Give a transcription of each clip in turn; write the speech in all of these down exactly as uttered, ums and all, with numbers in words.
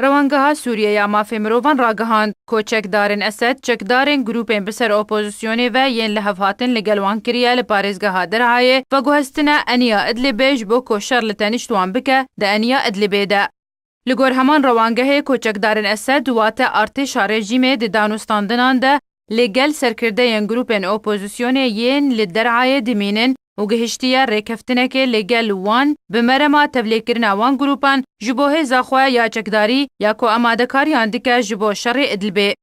Rewangeha Sûriyê ya Mafê Mirovan ragihand ku çekdarên Esed çekdarên grûpên bi ser opozisyonê ve yên li hev hatin li gel wan kiriye li parêzgeha Derhayê veguhestine eniya Idlibê ji bo ku şer li tenişt wan bike di eniya Idlibê de. Li gor heman rewangehê, koçekdarên Esed, wate artêşa rejîmê di danûstandinan de li gel serkirdeyên grûpên opozisyonê yên li Derhayê dimînin û gihiştiye rêkeftinekê li gel wan bi merema tevlêkirina wan grûpan ji bo hêza xwe ya çekdarî ya ku amadekariyan dike ji bo şerê Idlibê.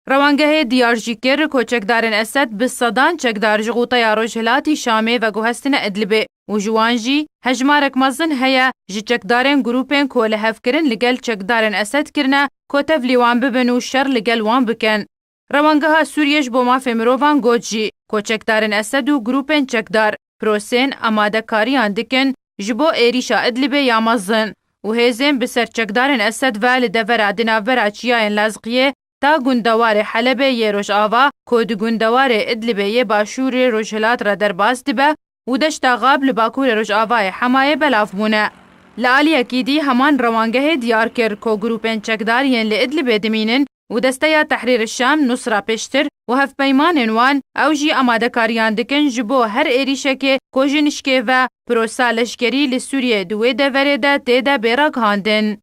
Rewangehê diyar jî kir, koçekdarên Esed bi sedan çekdar ji xuteya rojhilatî Şamê veguhestine Idlibê û ji wan jî hejmarek mezin heye ji çekdarên grûpên ku li hev kirin li gel çekdarên Esed kirine ku tevlî wan bibin û şer li gel wan bikin. Rewangeha Sûriyê ji bo mafê mirovan got jî, koçekdarên Esed û grûpên çekdar prosên amadekariyan dikin ji bo êrîşa Idlibê ya mezin û hêzên bi ser çekdarên Esed ve li devera di navbera çiyayên Lazqiyê ta gundewarê Helebê yê Rojava, ku di gundewarê Idlibê yê başûrê rojhilat re derbas dibe û deşta Xab li bakurê rojavayê Hemayê belav bûne. Li aliyekî dî heman rewangehê diyar kir ku grûpên çekdar yên li Idlibê dimînin û Desteya Tehrîr Şam, Nusra pêştir û hevpeymanên wan, ew jî amadekariyan dikin ji bo her êrîşekê ku ji nişkê ve prosa leşkerî li Sûriyê di wê deverê de tê de bê ragihandin.